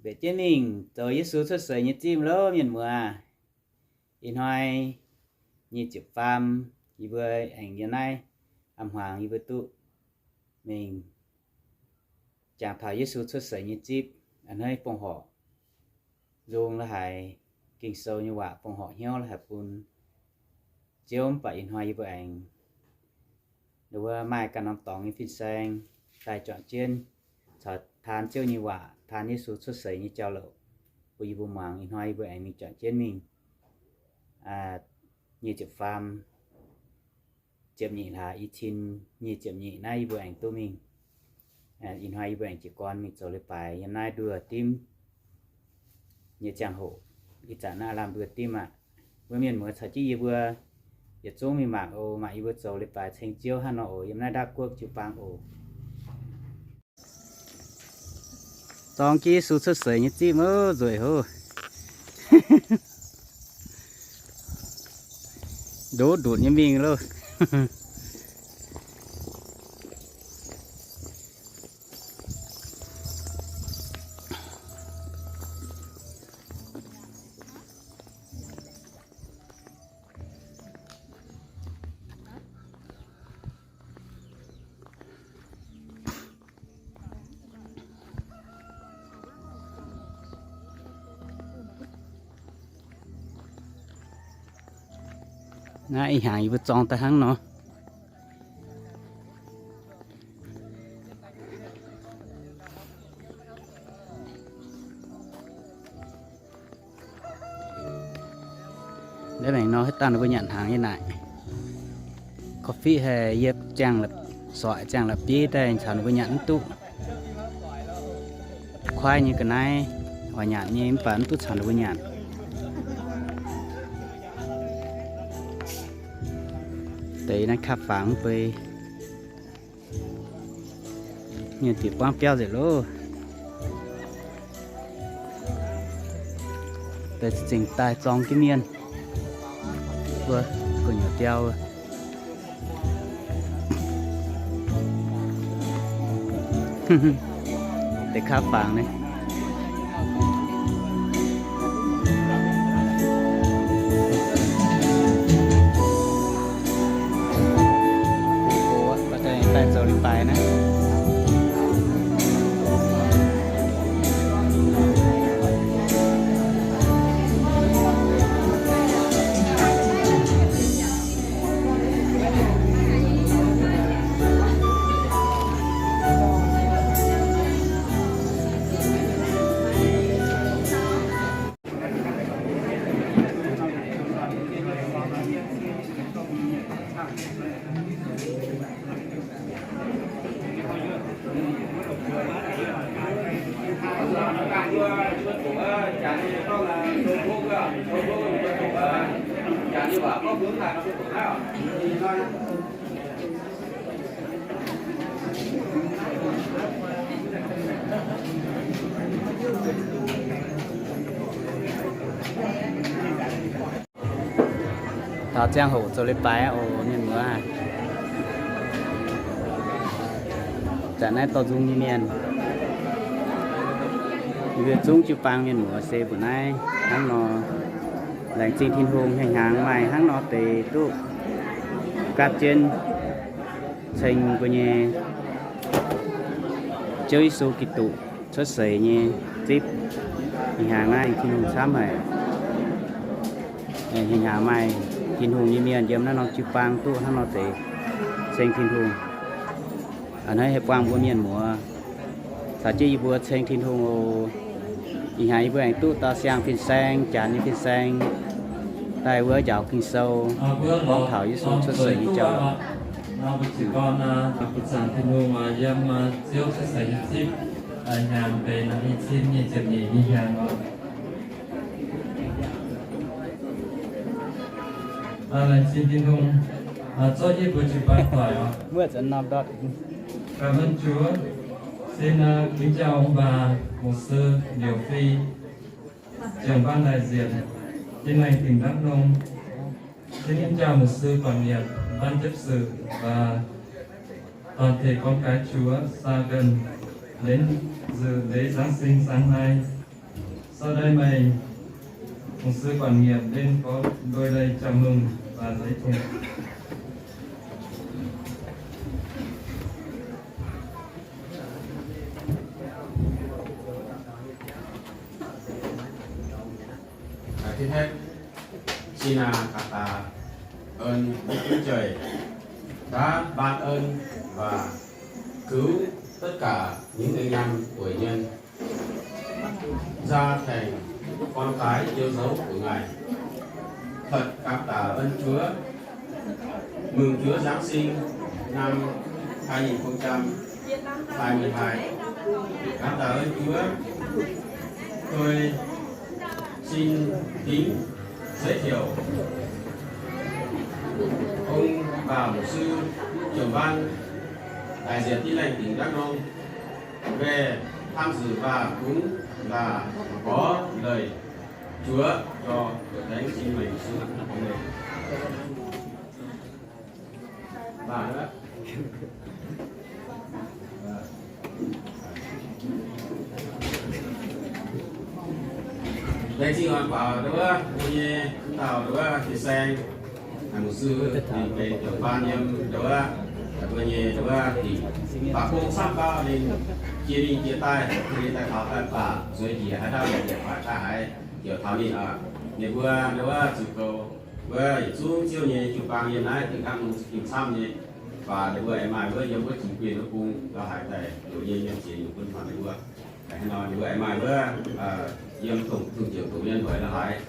Mbenc jienv mingh zoux Yesu cuotv seix nyei zipv loh mienh muoz. Ih hnoi nyic ziepc faam, yie mbuo aengx yiem naaiv a'hmuangx yie mbuo duqv mingh jangx taux Yesu cuotv seix nyei zipv. A'hneiv fongc horc nzung la'haic, Ging-Sou nyei waac fongc horc hnyouv la'haic bun Ziouv. Mv baac ih hnoi yie mbuo aengx wuov maaih ganh norm dorngx nyei fin-saeng daaih juangc jienv caux taan Ziouv nyei waac, taan Yesu cuotv seix nyei jauv-louc bun yie mbuo muangx. Ih hnoi yie mbuo aengx mingh juangc jienv mingh nyic ziepc faam, ziepc nyeic hlaax, i cin nyic ziepc nyeic naaiv yie mbuo aengx duqv mingh. Ih hnoi yie mbuo aengx jiez gorn mingh zoux leiz-baaix yiem naaiv nduoh dimv nyei ziangh hoc. Ih zanc naaiv aav lamh nduoh dimv aqv. Mbuo mienh muoz caux jienv yie mbuo yietc zungv mingh mangc oc. Mangc yie mbuo zoux leiz-baaix ceng Ziouv hnangv nor oc, yiem naaiv ndau guoqv jiu-baang oc. Zorng jienv Yesu cuotv seix nyei zipv oc, nzueic hov. Ndoqv ndutc nyei mingh loh. Naaiv ih hnyangx yie mbuo zorng daaih hnangv nor. Naaiv maengc nor haaix dauh ninh mbuo nyanc hnaangx nyei naaic. Korv-fiqv haic, yie ziangh, sorqv ziangh la'bieiv daaih caux ninh mbuo nyanc mv duqv. Kuaaiv nyei ga'naaiv oix nyanc nyei mv baac mv duqv caux ninh mbuo nyanc. Deix naaiv kaav fangx mv bei. Mienh bieqc buangv biauv nzengc loh. Deix zingh daaih zorng jienv mienh. Wuov gu'nyuoz biauv. Deix kaav fangx naaiv. Daaih zoux leiz-baaix naaiv. Taux ziangh hoc zoux leiz-baaix oc, mienh muoz. Zanc naaiv dorh nzung nyei mienh, yie zungv jiu-baang mienh muoz se mbuo naaiv hnangv nor. Laengz zingh Tin-Hungh, hnyangx-hnyangx maaih hnangv nor deix duqv gaatv jienv ceng mbuo nyei Ziouv Yesu Giduc cuotv seix nyei zipv. Hnyangx-hnyangx naaiv Tin-Hungh camv haic. Hnyangx-hnyangx maaih Tin-Hungh nyei mienh yiem naaiv norm jiu-baang duqv hnangv nor deix ceng Tin-Hungh. A'hneiv haih buangh mbuo mienh muoz caux jienv yie mbuo ceng Tin-Hungh oc. Ih hnyangx yie mbuo aengx duqv dau siang fin-saeng, janx nyei fin-saeng, daaih wuov njaaux Ging-Sou, gorngv taux Yesu cuotv seix nyei jauv. Nor mbuo jiez gorn, mbuo zanc Tin-Hungh yiem Ziouv cuotv seix nyei zipv, hnyangx benx i cin nyic ziepc nyeic nyei hnyangx oc. Laengz zingh Tin-Hungh zorqv yie mbuo jiu-baang doic oc. Cảm ơn Chúa. Xin kính chào ông bà mục sư Liễu Phi, trưởng ban đại diện Tin Lành tỉnh Đắk Nông. Xin kính chào mục sư Quảng Nhật, ban chấp sự và toàn thể con cái Chúa xa gần đến dự lễ Giáng sinh sáng nay. Sau daaih meih, mục sư quản nhiệm lên có đôi lời chào mừng và giới thiệu. Trước hết, xin cảm ơn Đức Chúa Trời đã ban ơn và cứu tất cả những anh em tội nhân ra thành con cái yêu dấu của Ngài. Thật cảm tạ ơn Chúa, mừng Chúa Giáng sinh năm hai nghìn không trăm hai mươi hai. Cảm tạ ơn Chúa, tôi xin kính giới thiệu ông bà mục sư, trưởng ban đại diện Tin Lành tỉnh Đắk Nông về tham dự và cũng là có lời Chúa cho hội thánh. Xin mời mục sư. Bà nữa. Laengz zingh oix baac nduov, mbuo nyei mv dauh nduov, Tin Saeng, mục sư ninh benx trưởng ban yiem nduov, mbuo nyei nduov, dingc baac gong camv gauh ninh jiex mingh jiex daaih, ninh daaih taux daaih baac nzueic njiec haaix dauh yaac daaih haiz, heuc taux ninh oc. Ninh mbuo nduov ziux goux wuov yietc zungv Ziouv nyei jiu-baang yiem naaiv dingc hnangv nor za'gengh camv nyei. Baac ninh mbuo aengx maaih wuov yiem wuov jiex mingh wuov bung la'haiz daaih loz nyei mienh jiex nyungc bun taux ninh mbuo. Hnangv nor ninh mbuo aengx maaih wuov yiem dongh zungh jiex doqc mienh hoic la'haiz.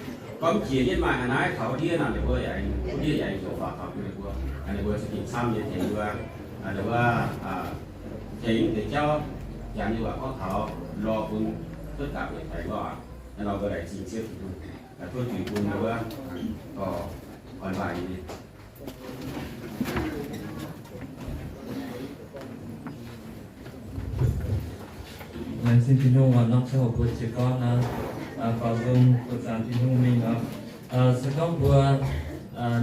Gorngv jiex jienv maaih haaix naaiv taux wuov ndiev nor, ninh mbuo yaac aengx wuov ndiev yaac aengx zoux faaux taux bun ninh mbuo. Ninh mbuo za'gengh camv nyei tengx ninh mbuo, ninh mbuo tengx deix jauv, janx nyei waac gorngv taux lorh bun duqv gapv yietc baengc lorh aqv. Hnangv nor mbuo laengz zingh Ziouv Tin-Hungh, tov juix bun ninh mbuo dorh oix mbaaih nyei. Laengz zingh Tin-Hungh oc, norm ziangh hoc mbuo jiez gorn nor, faaux nzung buoqc zaangc Tin-Hungh mingh oc. Se gorngv mbuo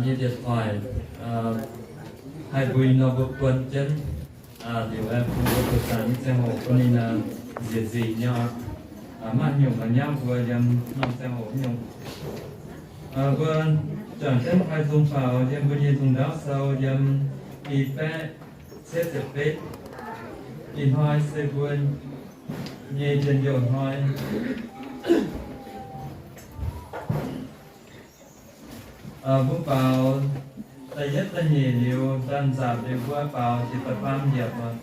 nyei điện thoại haih mbuo nor mbuo buonv jienv liuz, bun mbuo buoqc zaangc nyei ziangh hoc bun ninh nziec nzingc nyei oc. Maaih nyungc ga'nyaauv mbuo yiem norm ziangh hoc nyungc. Mbuo juangc jienv faaux nzung faaux yiem mbuo nyei nzung ndaauv sou yiem i baeqv cietv ziepc betv, ih hnoi se mbuo nyei njien-youh hnoi. Mbuo baaux da'yietv da'nyeic liuz, da'nzapc liuz mbuo baaux jiex da'faam yiemc oc.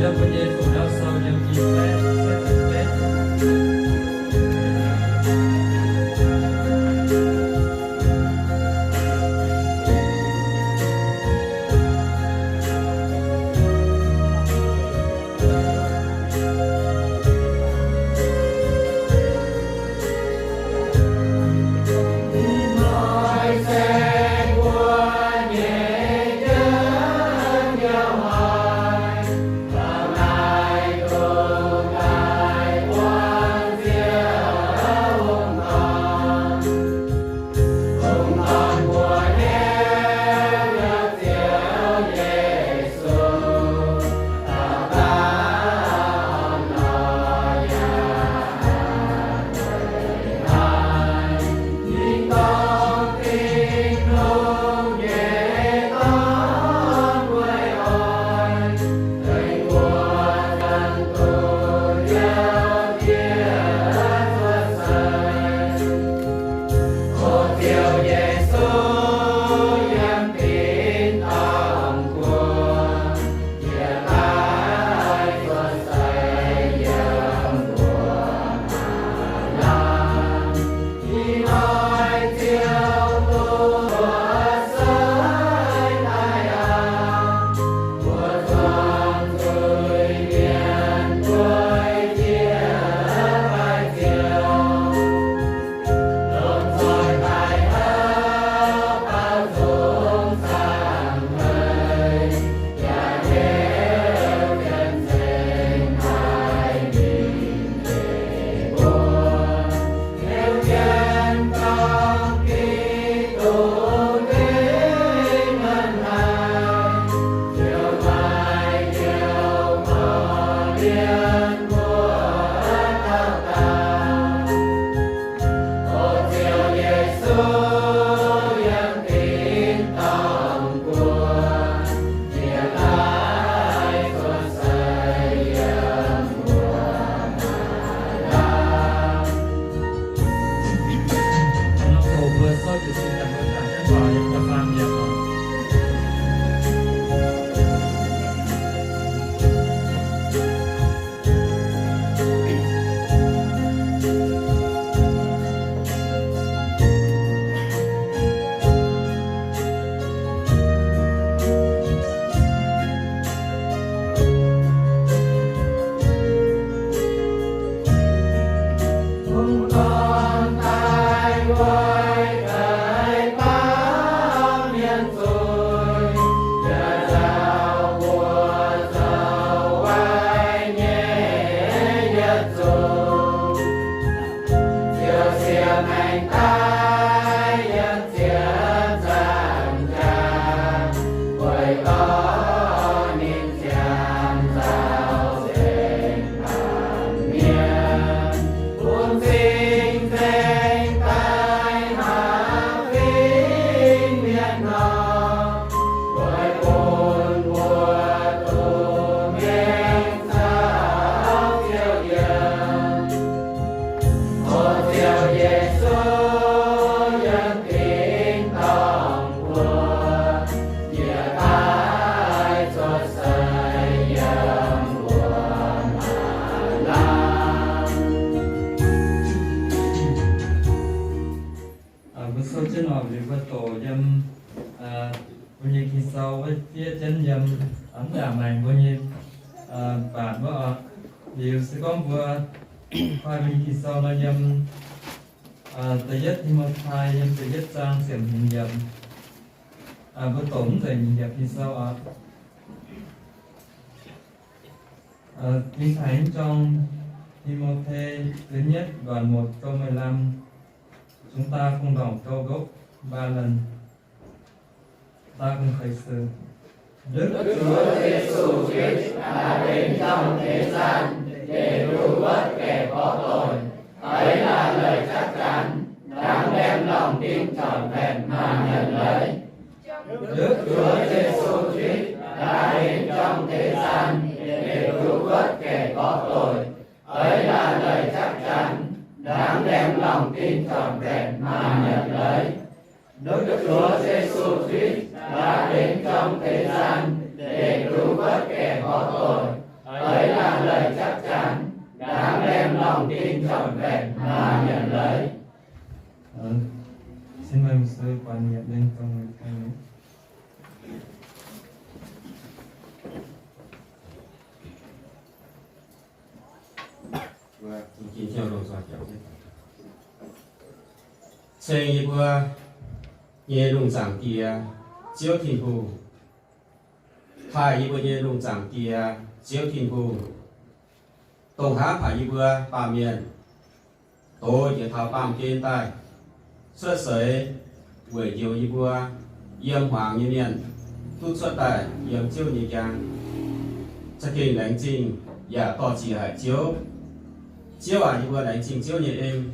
Yiem mbuo nyei nzung ndaauv sou yiem i baeqv cietv ziepc betv. Mbuo sou jienv oc, liuz mbuo doqc yiem mbuo nyei Ging-Sou wuov fiev jienv yiem mv ndaangc maengx mbuo nyei baatc wuov oc. Liuz se gorngv mbuo koi mbuo nyei Ging-Sou nor yiem da'yietv Ti^mo^tai yiem da'yietv zaang ziepc hmz yiemc. Mbuo doqc mv nzengc hmz yiemc Ging-Sou oc. Dingh taaih nyei jorng, Ti^mo^te da'yietv, mbu'ndongx gouv meih lamh, zungx daaih bungx-ndorngh gouv nqopv mbaa lanh. Daaih bun keix se. Ndutv Ziouv Yesu Giduc, daaih benx njang-deix zaanh, leih duqv wuov gaengh gorx doic, eix laanh leih jatv janx, ndaangc ndaengh lorngh dingh juangc mbaeqc maaih mienh leiz. Ndutv Ziouv Yesu Giduc, daaih benx njang-deix zaanh, leih duqv wuov gaengh gorx doic, eix laanh leih jatv janx, ndaangc ndaengh lorngh dingh juangc mbaeqc maaih mienh leiz. Ndutv Ziouv Yesu Giduc, daaih benx njang-deix zaanh, leih duqv wuov gaengh gorx doic, eix laanh leih jatv janx, ndaangc ndaengh lorngh dingh juangc mbaeqc maaih mienh leiz. Xin mời mục sư quản nhiệm lên trong người thầy. Ceng yie mbuo nyei lungh zaangc Diex, Ziouv Tin-Hungh. Taaih yie mbuo nyei lungh zaangc Diex, Ziouv Tin-Hungh, dongh hnamv haic yie mbuo baamh mienh, doz njiec taux baamh gen daaih, cuotv seix weic njoux yie mbuo yiem hmuangx nyei mienh duqv cuotv daaih yiem Ziouv nyei njang. Za'gengh laengz zingh yaac dor-ziec haic Ziouv. Ziouv aac, yie mbuo laengz zingh Ziouv nyei en.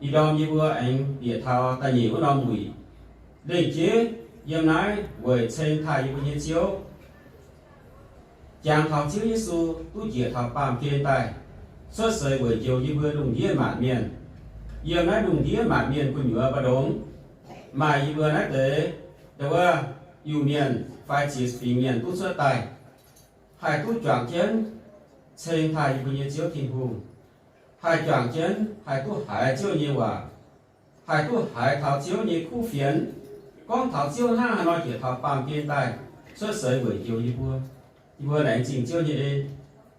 Ih ndorm yie mbuo aengx bieqc taux da'nyeic wuov norm wuic, lengh jeiv yiem naaiv weic ceng taaih yie mbuo nyei Ziouv. Jangx taux Ziouv Yesu duqv njiec taux baamh gen daaih, cuotv seix weic njoux yie mbuo lungh ndiev maanc mienh. Yiem naaiv lungh ndiev maanc mienh gu'nyuoz mbu'ndongx, maaih yie mbuo naaiv deix, dongh wuov Iu-Mienh fai ziex fingx mienh duqv cuotv daaih, haih duqv juangc jienv ceng taaih yie mbuo nyei Ziouv Tin-Hungh, haih juangc jienv haih duqv haiz Ziouv nyei waac, haih duqv haiz taux Ziouv nyei kuv fienx, gorngv taux Ziouv hnangv haaix nor njiec taux baamh gen daaih cuotv seix weic njoux yie mbuo. Yie mbuo laengz zingh Ziouv nyei en.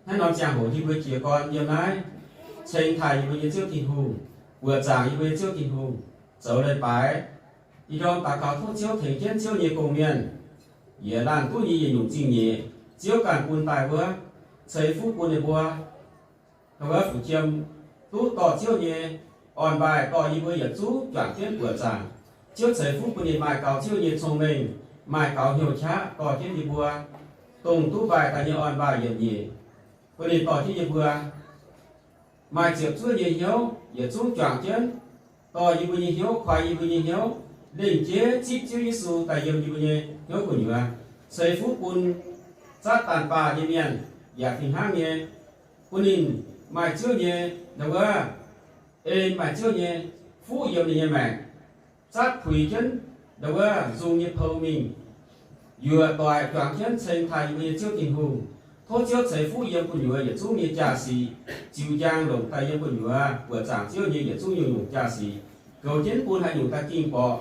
Naaiv norm ziangh hoc yie mbuo jiez gorn yiem naaiv ceng taaih yie mbuo nyei Ziouv Tin-Hungh, buoqc zaangc yie mbuo nyei Ziouv Tin-Hungh, zoux leiz-baaix. Ih ndorm daux gaux tov Ziouv tengx jienv Ziouv nyei gong-mienh, yietc laanh duqv nyei yietc nyungc zingh nyeic Ziouv ganh bun daaih wuov, ceix fuqv bun ninh mbuo. Wuov fu'jueiv duqv dorh Ziouv nyei orn-mbaih dorh yie mbuo yietc zungv juangc jienv buoqc zaangc. Ziouv ceix fuqv bun ninh maaih gaux Ziouv nyei cong-mengh, maaih gaux hnyouv qaqv dorh jienv yie mbuo, dongh duqv mbaih daaih nyei orn-mbaih yietc nyeic, bun ninh dorh jienv yie mbuo maaih ziepc zuoqv nyei hnyouv yietc zungv juangc jienv, dorh yie mbuo nyei hnyouv, koi yie mbuo nyei hnyouv, lengh jeiv zipv Ziouv Yesu daaih yiem yie mbuo nyei hnyouv gu'nyuoz, ceix fuqv bun Saadaan baac nyei mienh yaac fih hnangv nyei, bun ninh maaih Ziouv nyei, wuov, ei maaih Ziouv nyei fuqv yiem ninh nyei maengc. zatv puix jienv ndau wuov nzung nyei pou mingh, yuoqc doic juangc jienv ceng taaih yie mbuo nyei Ziouv Tin-Hungh. Tov Ziouv ceix fuqv yiem gu'nyuoz yietc zungv nyei jaa-sic, ziux njang longc daaih yiem gu'nyuoz buoqc zaangc Ziouv nyei yietc zungv nyungc-nyungc jaa-sic, goux jienv bun haaix nyungc daaih ging borqc.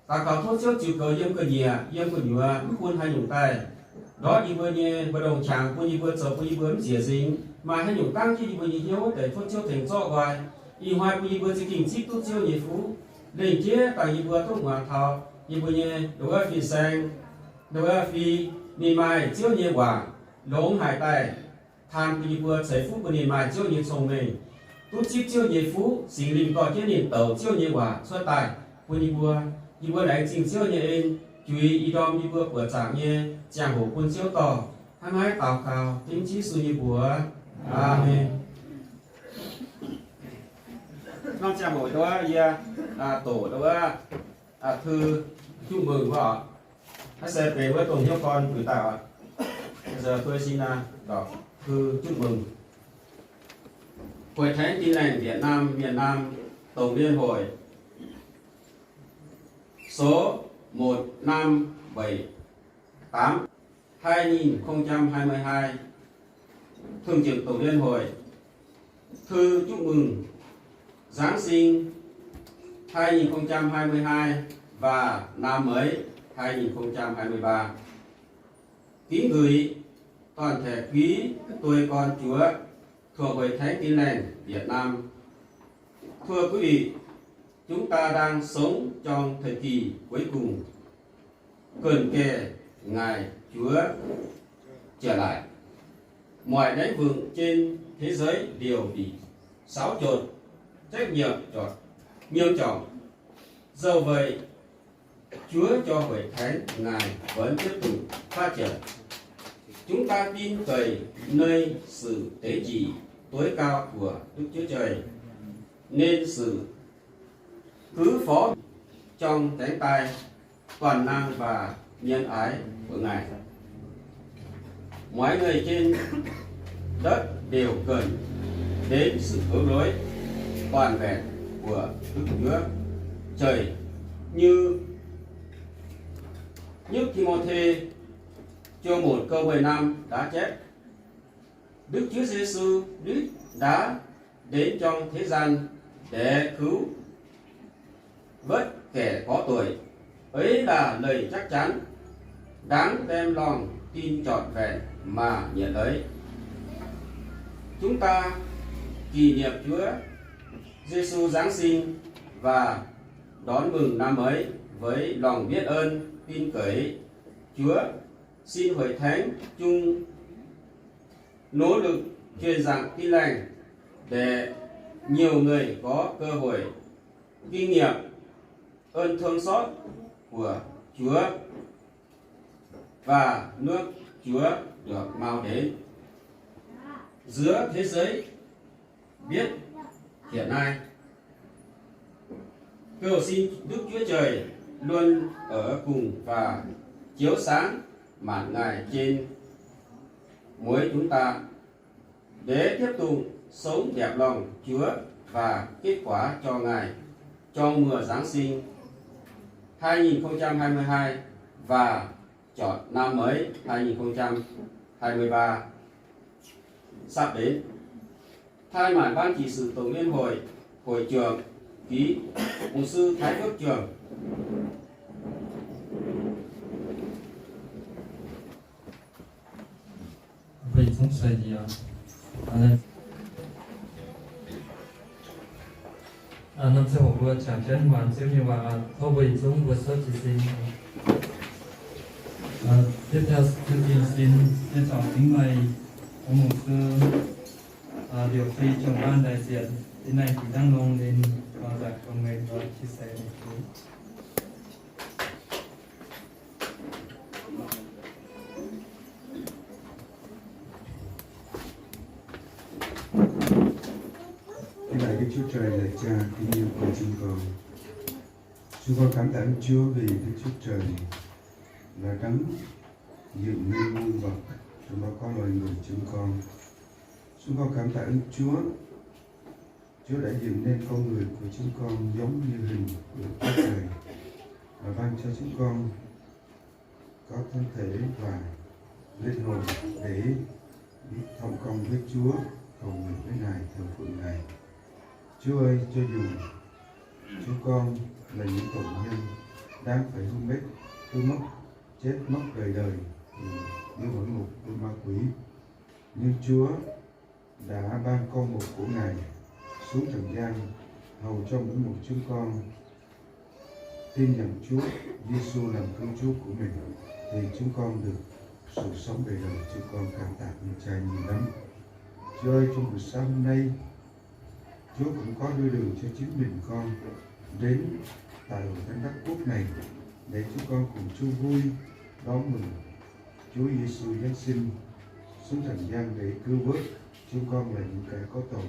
Daux gaux tov Ziouv ziux goux yiem ga'nyiec, yiem gu'nyuoz mv bun haaix nyungc daaih ndortv yie mbuo nyei mbu'ndongx qangx, bun yie mbuo zoux bun yie mbuo mv nzieqc nzingx. Maaih haaix nyungc dangv jienv yie mbuo nyei hnyouv deix, tov Ziouv tengx zorqv nqoi. Ih hnoi bun yie mbuo za'gengh zipv duqv Ziouv nyei fuqv. Lengh jeiv dangh yie mbuo duqv muangx taux yie mbuo nyei ndau wuov fin-saeng, ndau wuov fih, ninh maaih Ziouv nyei waac longx haic daaih, taan bun yie mbuo ceix fuqv bun ninh maaih Ziouv nyei cong-mengh, duqv zipv Ziouv nyei fuqv. Singx Lingh dorh jienv ninh douc Ziouv nyei waac cuotv daaih bun yie mbuo. Yie mbuo laengz zingh Ziouv nyei en, juix ih ndorm yie mbuo buoqc zaangc nyei ziangh hoc bun Ziouv dorh. Hnangv naaiv daux gaux dengv Yesu nyei mbuox. Aamen. Norm ziangh hoc ndau wuov yie doqc ndau wuov Thư chúc mừng wuov oc. Naaiv se benx wuov dongh hnyouv gorn gửi daaih oc. Thư xin đọc thư chúc mừng. Hội Thánh Tin Lành Việt Nam, miền Nam, Tổng Liên Hội số một năm bảy tám, hai nghìn không trăm hai mươi hai, Thường trực Tổng Liên Hội, thư chúc mừng Giáng sinh hai nghìn không trăm hai mươi hai và năm mới hai nghìn không trăm hai mươi ba. Kính gửi toàn thể quý tôi con Chúa thuộc Hội Thánh Tin Lành Việt Nam. Thưa quý vị, chúng ta đang sống trong thời kỳ cuối cùng, cận kề Ngài Chúa trở lại. Mọi lĩnh vực trên thế giới đều bị xáo trộn, trách nhiệm trọng, nghiêm trọng. Dầu vậy, Chúa cho Hội Thánh Ngài vẫn tiếp tục phát triển. Chúng ta tin cậy nơi sự tế trị tối cao của Đức Chúa Trời, nên sự Cứ phó trong cánh tay toàn năng và nhân ái của Ngài. Mọi người trên đất đều cần đến sự cứu rỗi toàn vẹn của Đức Chúa Trời, như nhất Timôthê chương một câu mười lăm đã chép. Đức Chúa Giêsu Christ đã đến trong thế gian để cứu vớt kẻ có tội. Ấy là lời chắc chắn đáng đem lòng tin trọn vẹn mà nhận lấy. Chúng ta kỷ niệm Chúa Giêsu Giáng sinh và đón mừng năm mới với lòng biết ơn, tin cậy Chúa. Xin Hội Thánh chung nỗ lực truyền giảng Tin Lành để nhiều người có cơ hội kinh nghiệm ơn thương xót của Chúa và nước Chúa được mau đến. Giữa thế giới biết hiện nay, cầu xin Đức Chúa Trời luôn ở cùng và chiếu sáng màn Ngài trên mỗi chúng ta, để tiếp tục sống đẹp lòng Chúa và kết quả cho Ngài trong mùa Giáng sinh hai nghìn không trăm hai mươi hai và chọn năm mới hai nghìn không trăm hai mươi ba sắp đến. Thay mặt Ban Trị sự Tổng Liên Hội, Hội trưởng ký, Mục sư Thái Phước Trường. Binh Dũng Sài Dìa. Năm sau mbuo qangx jienv muangx Ziouv nyei waac, tov mbuo yietc zungv mbuo souv jiez sin. Tiếp theo, xin, xin trân trọng kính mời ông mục sư, à, Liễu Phi, trưởng ban đại diện Tin Lành tỉnh Đắk Nông lên, à, giảng cầu nguyện và chia sẻ niềm vui. Kính lạy Đức Chúa Trời là Cha kính yêu của chúng con. Chúng con cảm tạ Đức Chúa vì Đức Chúa Trời đã đấng dựng nên muôn vật, trong đó có loài người chúng con. Chúng con cảm tạ Đức Chúa Chúa đã dựng nên con người của chúng con giống như hình của Đức Chúa Trời. Cho chúng con có thân thể và linh hồn để thông công với Chúa, cầu nguyện với Ngài, thờ phượng Ngài. Chúa ơi, cho dù chúng con là những tội nhân đáng phải hung mết, cứ mốc, chết mốc đời đời, ừ, như hổ mục của ma quỷ, nhưng Chúa đã ban con một của Ngài xuống trần gian hầu cho mỗi một chúng con tin nhận Chúa Giêsu làm Cứu Chúa của mình, thì chúng con được sự sống đời đời. Chúng con cảm tạ ơn Cha nhiều lắm. Chúa ơi, trong buổi sáng hôm nay, Chúa cũng có đưa đường cho chính mình con đến tại hội thánh Đắc Quốc này để chúng con cùng chung vui đón mừng Chúa Giêsu Giáng sinh xuống trần gian để cứu vớt chúng con là những kẻ có tội.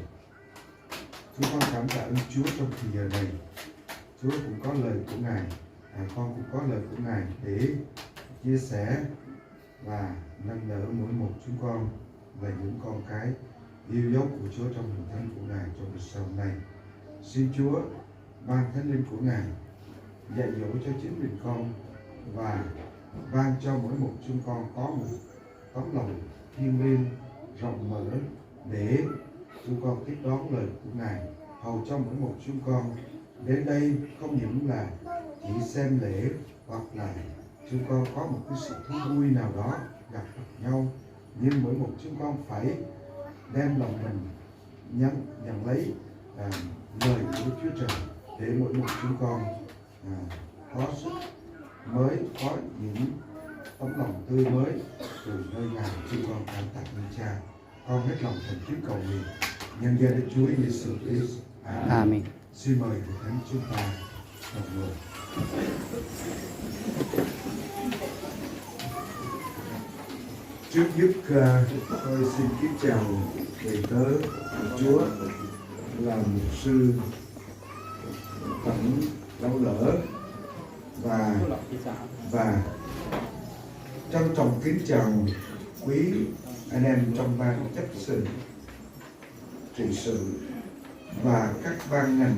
Chúng con cảm tạ ơn Chúa trong thời giờ này. Chúa cũng có lời của Ngài, à, con cũng có lời của Ngài để chia sẻ và nâng đỡ mỗi một chúng con là những con cái yêu dấu của Chúa trong hội thánh của Ngài trong buổi sáng hôm nay. Xin Chúa ban Thánh Linh của Ngài dạy dỗ cho chính mình con và ban cho mỗi một chúng con có một tấm lòng thiêng liêng, rộng mở để chúng con tiếp đón lời của Ngài, hầu cho mỗi một chúng con đến đây không những là chỉ xem lễ hoặc là chúng con có một cái sự thú vui nào đó gặp mặt nhau, nhưng mỗi một chúng con phải đem lòng mình nhận, nhận lấy, à, lời của Đức Chúa Trời để mỗi một chúng con, à, có sức mới, có những tấm lòng tươi mới từ nơi Ngài. Chúng con cảm tạ ơn Cha. Con hết lòng thành kính cầu nguyện nhân danh Đức Chúa Giêsu Christ. Amen. Amen. Xin mời Hội Thánh chúng ta đồng ngồi. Trước nhất, à, tôi xin kính chào thầy tớ của Chúa là mục sư Tổng Lâu Lỡ và và trân trọng kính chào quý anh em trong ban chấp sự, trị sự và các ban ngành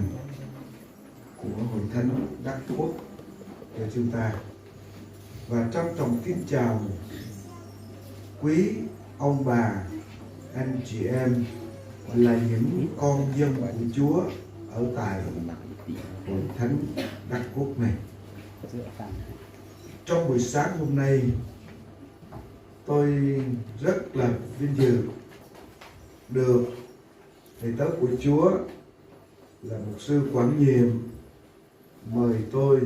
của Hội Thánh Đắc Quốc của chúng ta. Và trân trọng kính chào quý ông bà, anh chị em là những con dân của Chúa ở tại Hội Thánh Đắc Quốc này. Trong buổi sáng hôm nay, tôi rất là vinh dự được thầy tớ của Chúa là mục sư quản nhiệm mời tôi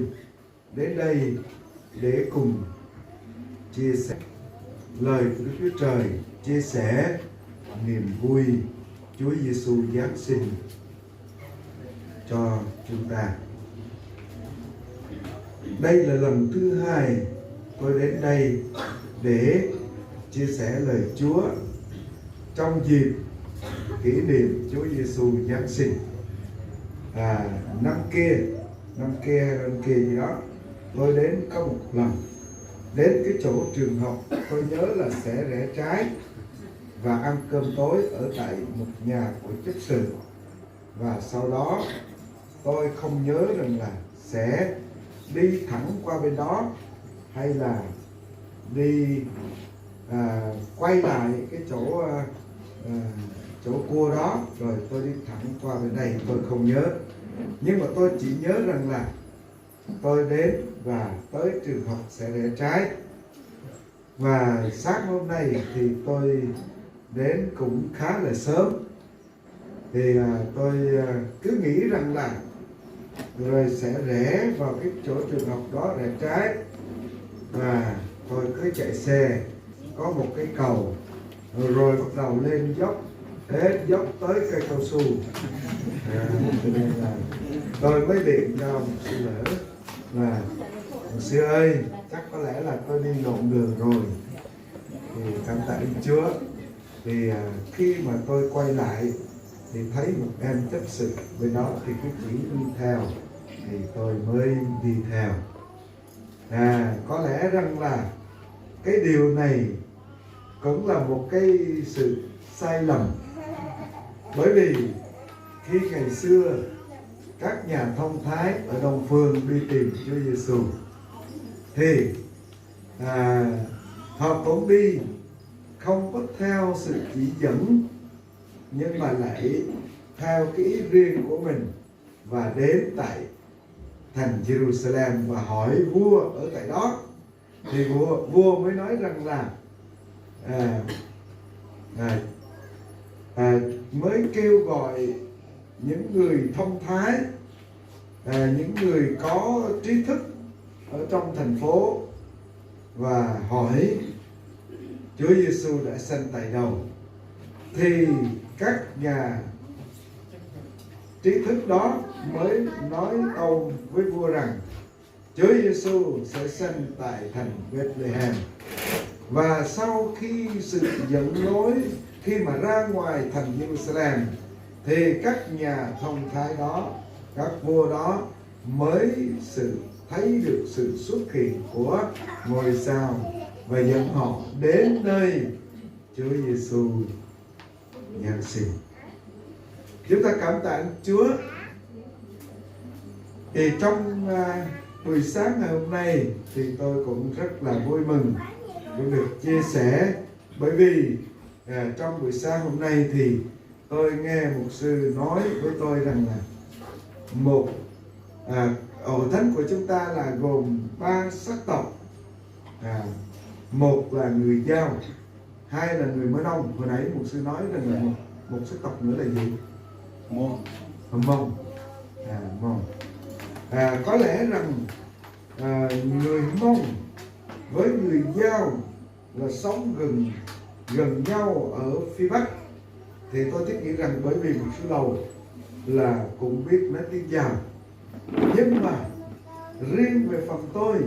đến đây để cùng chia sẻ lời của Đức Chúa Trời, chia sẻ niềm vui Chúa Giêsu Giáng sinh cho chúng ta. Đây là lần thứ hai tôi đến đây để chia sẻ lời Chúa trong dịp kỷ niệm Chúa Giêsu Giáng sinh. À, năm kia, năm kia, năm kia gì đó, tôi đến có một lần, đến cái chỗ trường học, tôi nhớ là sẽ rẽ trái và ăn cơm tối ở tại một nhà của chấp sự. Và sau đó tôi không nhớ rằng là sẽ đi thẳng qua bên đó hay là đi, à, quay lại cái chỗ, à, à, chỗ cua đó rồi tôi đi thẳng qua bên đây, tôi không nhớ. Nhưng mà tôi chỉ nhớ rằng là tôi đến và tới trường học sẽ rẽ trái. Và sáng hôm nay thì tôi đến cũng khá là sớm. Thì, à, tôi, à, cứ nghĩ rằng là rồi sẽ rẽ vào cái chỗ trường học đó rẽ trái. Và tôi cứ chạy xe, có một cái cầu, rồi bắt đầu lên dốc, hết dốc tới cây cao su. À, cho nên là tôi mới điện cho mục sư Lỡ là, mục sư ơi, chắc có lẽ là tôi đi lộn đường rồi. Thì cảm tạ Đức Chúa. Thì, à, khi mà tôi quay lại thì thấy một em chấp sự bên đó thì cứ chỉ đi theo, thì tôi mới đi theo. À, có lẽ rằng là cái điều này cũng là một cái sự sai lầm. Bởi vì khi ngày xưa các nhà thông thái ở Đông Phương đi tìm Chúa Giêsu, Thì à, học cũng đi, không có theo sự chỉ dẫn, nhưng mà lại theo cái ý riêng của mình và đến tại thành Jerusalem và hỏi vua ở tại đó. Thì vua, vua mới nói rằng là à, à, à, mới kêu gọi những người thông thái, à, những người có trí thức ở trong thành phố và hỏi Chúa Giêsu đã sanh tại đâu. Thì các nhà trí thức đó mới nói tâu với vua rằng Chúa Giêsu sẽ sanh tại thành Bethlehem. Và sau khi sự giận lối, khi mà ra ngoài thành Jerusalem, thì các nhà thông thái đó, các vua đó mới sự thấy được sự xuất hiện của ngôi sao và dẫn họ đến nơi Chúa Giêsu giáng sinh. Chúng ta cảm tạ Chúa. Thì trong à, buổi sáng ngày hôm nay thì tôi cũng rất là vui mừng cũng được chia sẻ, bởi vì à, trong buổi sáng hôm nay thì tôi nghe mục sư nói với tôi rằng là một à, hội thánh của chúng ta là gồm ba sắc tộc. À, một là người Dao, hai là người Mơ Nông. Hồi nãy mục sư nói rằng là một, một sắc tộc nữa là gì? Mông. Mông. À, Mông. À, có lẽ rằng à, người Mông với người Dao là sống gần gần nhau ở phía Bắc. Thì tôi thiết nghĩ rằng bởi vì mục sư Lầu là cũng biết nói tiếng Dao. Nhưng mà riêng về phần tôi,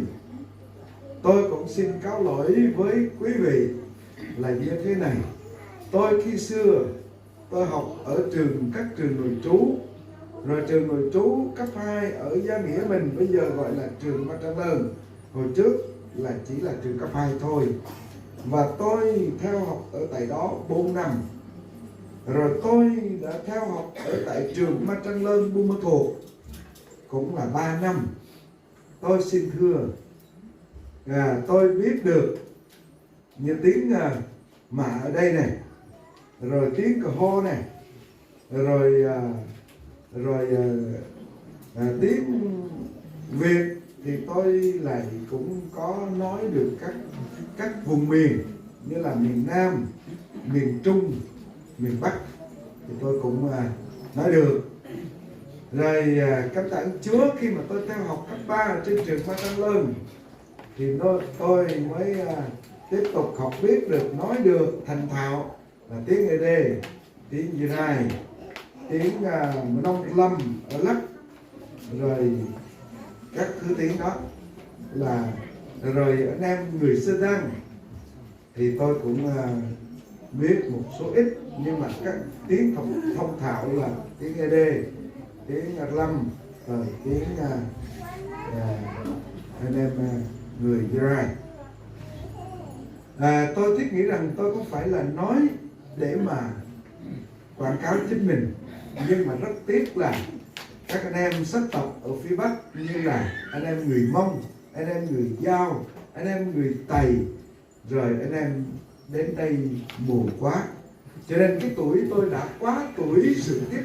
tôi cũng xin cáo lỗi với quý vị là như thế này. Tôi khi xưa tôi học ở trường, các trường nội trú, rồi trường nội trú cấp hai ở Gia Nghĩa mình bây giờ gọi là trường Matrăng Lơn, hồi trước là chỉ là trường cấp hai thôi. Và tôi theo học ở tại đó bốn năm. Rồi tôi đã theo học ở tại trường Matrăng Lơn Buôn Ma Thuột cũng là ba năm. Tôi xin thưa, à, tôi biết được như tiếng à, Mã ở đây này, rồi tiếng Kho này, rồi à, rồi à, à, tiếng Việt thì tôi lại cũng có nói được các các vùng miền như là miền Nam, miền Trung, miền Bắc thì tôi cũng à, nói được. Rồi à, cảm ơn Chúa khi mà tôi theo học cấp ba trên trường Matrăng Lơn thì tôi, tôi mới à, tiếp tục học biết được, nói được thành thạo là tiếng Ê Đê, tiếng Gia Rai, tiếng à, Mơ Nông Lâm ở Lắk, rồi các thứ tiếng đó là, rồi anh em người Sơ Tăng thì tôi cũng à, biết một số ít, nhưng mà các tiếng thông, thông thạo là tiếng Ê Đê, tiếng Ê Lâm, rồi tiếng à, à, anh em à, người Gia Rai. À, tôi thiết nghĩ rằng tôi không phải là nói để mà quảng cáo chính mình, nhưng mà rất tiếc là các anh em sắc tộc ở phía Bắc như là anh em người Mông, anh em người Dao, anh em người Tày, rồi anh em đến đây muộn quá. Cho nên cái tuổi tôi đã quá tuổi sự tiếp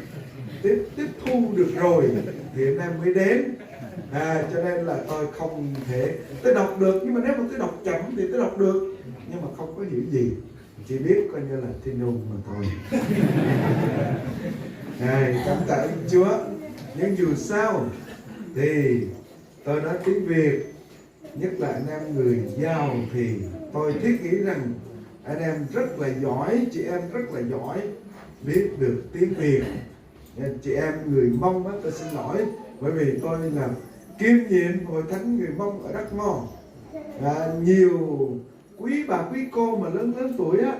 tiếp tiếp thu được rồi thì anh em mới đến. À, cho nên là tôi không thể, tôi đọc được nhưng mà nếu mà tôi đọc chậm thì tôi đọc được nhưng mà không có hiểu gì, chỉ biết coi như là Thiên Hùng mà thôi. Này, cảm tạ ơn Chúa. Nhưng dù sao thì tôi nói tiếng Việt, nhất là anh em người Dao thì tôi thiết nghĩ rằng anh em rất là giỏi, chị em rất là giỏi, biết được tiếng Việt. Chị em người Mông á, tôi xin lỗi, bởi vì tôi là kiêm nhiệm hội thánh người Mông ở Đắk Nông. À, nhiều quý bà quý cô mà lớn lớn tuổi á,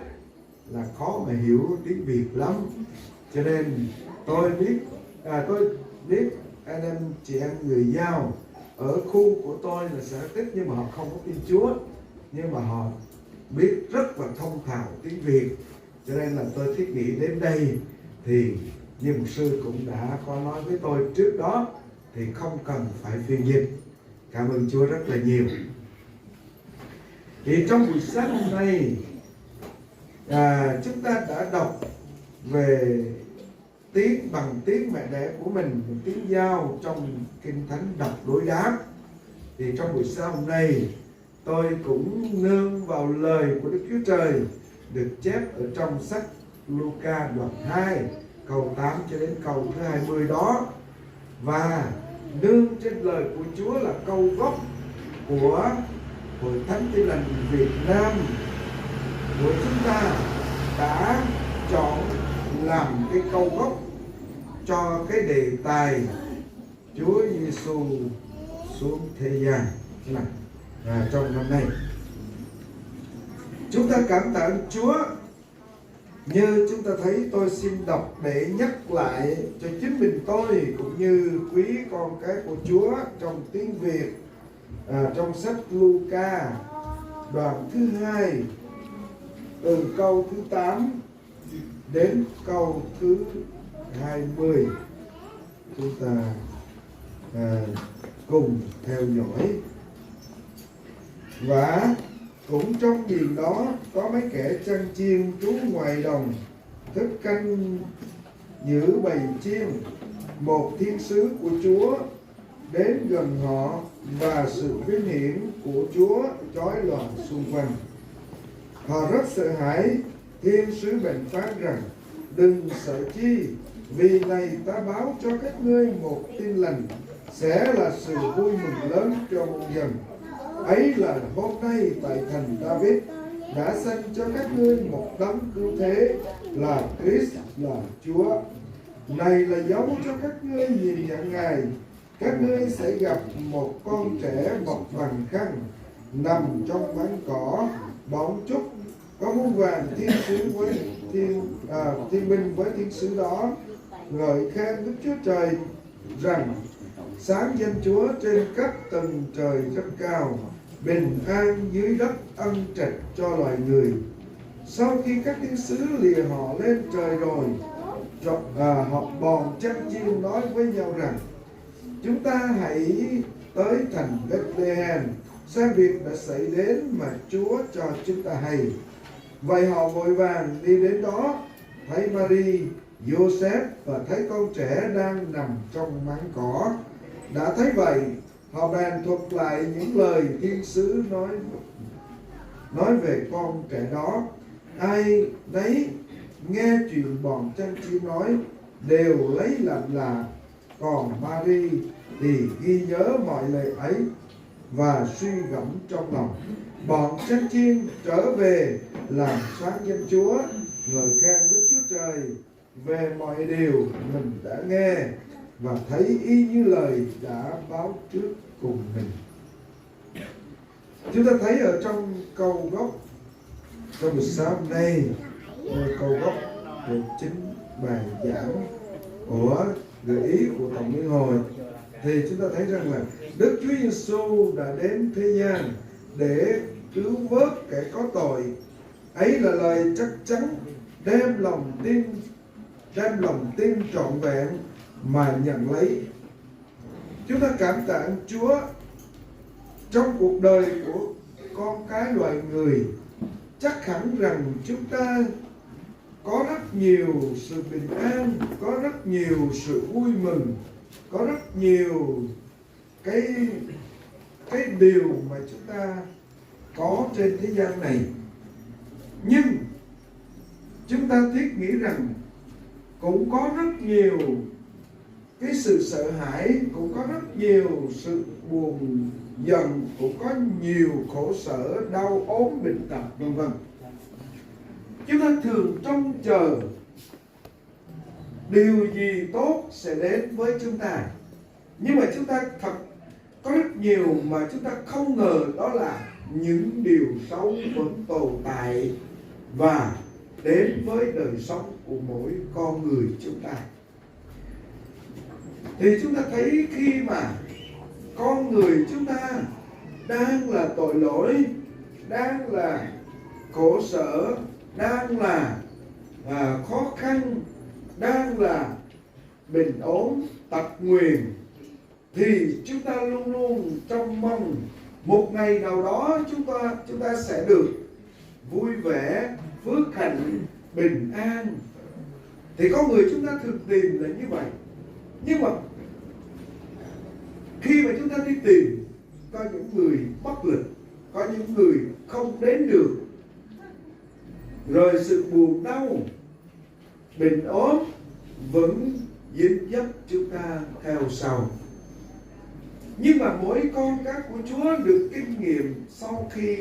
là khó mà hiểu tiếng Việt lắm. Cho nên tôi biết, à, tôi biết anh em chị em người Dao ở khu của tôi là xã Tích nhưng mà họ không có tin Chúa, nhưng mà họ biết rất là thông thạo tiếng Việt. Cho nên là tôi thiết nghĩ đến đây thì như mục sư cũng đã có nói với tôi trước đó thì không cần phải phiên dịch. Cảm ơn Chúa rất là nhiều. Thì trong buổi sáng hôm nay, à, chúng ta đã đọc về tiếng, bằng tiếng mẹ đẻ của mình, một tiếng giao trong Kinh Thánh đọc đối đáp. Thì trong buổi sáng hôm nay, tôi cũng nương vào lời của Đức Chúa Trời được chép ở trong sách Luca đoạn hai, câu tám cho đến câu thứ hai mươi đó. Và nương trên lời của Chúa là câu gốc của Hội Thánh Tin Lành Việt Nam của chúng ta đã chọn làm cái câu gốc cho cái đề tài Chúa Giêsu xuống thế gian là, à, trong năm nay. Chúng ta cảm tạ Chúa. Như chúng ta thấy, tôi xin đọc để nhắc lại cho chính mình tôi cũng như quý con cái của Chúa trong tiếng Việt, à, trong sách Luca đoạn thứ hai, từ câu thứ tám đến câu thứ hai mươi. Chúng ta, à, cùng theo dõi. Và cũng trong niên đó có mấy kẻ chăn chiên trú ngoài đồng, thức canh giữ bầy chiên. Một thiên sứ của Chúa đến gần họ và sự vinh hiển của Chúa chói lòa xung quanh. Họ rất sợ hãi. Thiên sứ bèn phán rằng: Đừng sợ chi, vì này ta báo cho các ngươi một tin lành sẽ là sự vui mừng lớn cho muôn dân. Ấy là hôm nay tại thành David đã sanh cho các ngươi một đấng cứu thế là Christ, là Chúa. Này là dấu cho các ngươi nhìn nhận Ngài: các ngươi sẽ gặp một con trẻ mọc bằng khăn, nằm trong máng cỏ bóng trúc. Có muôn vàn thiên sứ với thiên, à, thiên binh với thiên sứ đó ngợi khen Đức Chúa Trời rằng: Sáng danh Chúa trên khắp tầng trời rất cao, bình an dưới đất ân trạch cho loài người. Sau khi các thiên sứ lìa họ lên trời rồi, cho, à, họ, bọn chăn chiên nói với nhau rằng: Chúng ta hãy tới thành Bethlehem xem việc đã xảy đến mà Chúa cho chúng ta hay. Vậy họ vội vàng đi đến đó, thấy Mari, Yôsep và thấy con trẻ đang nằm trong máng cỏ. Đã thấy vậy, họ bèn thuật lại những lời thiên sứ nói nói về con trẻ đó. Ai nấy nghe chuyện bọn chăn chiên nói đều lấy làm lạ, còn Mari thì ghi nhớ mọi lời ấy và suy gẫm trong lòng. Bọn chăn chiên trở về làm sáng danh Chúa, ngợi khen Đức Chúa Trời về mọi điều mình đã nghe và thấy y như lời đã báo trước cùng mình. Chúng ta thấy ở trong câu gốc, trong buổi sáng hôm nay, câu gốc của chính bài giảng của gợi ý của Tổng Liên Hội, thì chúng ta thấy rằng là Đức Chúa Giêsu đã đến thế gian để cứu vớt kẻ có tội. Ấy là lời chắc chắn, đem lòng tin, đem lòng tin trọn vẹn mà nhận lấy. Chúng ta cảm tạ Chúa, trong cuộc đời của con cái loài người, chắc hẳn rằng chúng ta có rất nhiều sự bình an, có rất nhiều sự vui mừng, có rất nhiều cái cái điều mà chúng ta có trên thế gian này. Nhưng chúng ta thiết nghĩ rằng cũng có rất nhiều cái sự sợ hãi, cũng có rất nhiều sự buồn giận, cũng có nhiều khổ sở, đau ốm, bệnh tật, vân vân. Chúng ta thường trông chờ điều gì tốt sẽ đến với chúng ta. Nhưng mà chúng ta thật có rất nhiều mà chúng ta không ngờ đó là những điều xấu vẫn tồn tại và đến với đời sống của mỗi con người chúng ta. Thì chúng ta thấy khi mà con người chúng ta đang là tội lỗi, đang là khổ sở, đang là, à, khó khăn, đang là bệnh ốm, tật nguyền, thì chúng ta luôn luôn trông mong Một ngày nào đó chúng ta, chúng ta sẽ được vui vẻ, phước hạnh, bình an. Thì con người chúng ta thường tìm là như vậy. Nhưng mà khi mà chúng ta đi tìm, có những người bất lực, có những người không đến được. Rồi sự buồn đau, bệnh ốm vẫn dính dấp chúng ta theo sau. Nhưng mà mỗi con cái của Chúa được kinh nghiệm sau khi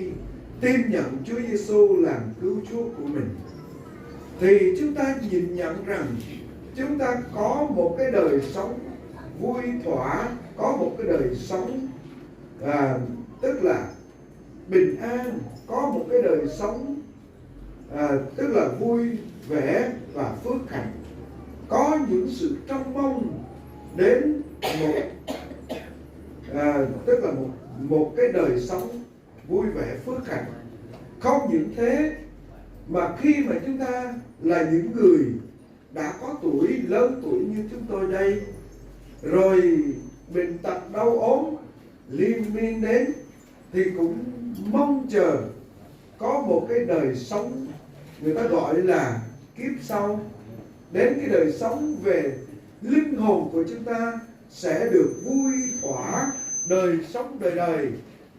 tin nhận Chúa Giêsu làm Cứu Chúa của mình, thì chúng ta nhìn nhận rằng chúng ta có một cái đời sống vui thỏa, có một cái đời sống, à, tức là bình an, có một cái đời sống, à, tức là vui vẻ và phước hạnh. Có những sự trông mong đến một, à, tức là một, một cái đời sống vui vẻ phước hạnh. Không những thế, mà khi mà chúng ta là những người đã có tuổi, lớn tuổi như chúng tôi đây, rồi bệnh tật đau ốm liên miên đến, thì cũng mong chờ có một cái đời sống, người ta gọi là kiếp sau, đến cái đời sống về linh hồn của chúng ta sẽ được vui thỏa đời sống đời đời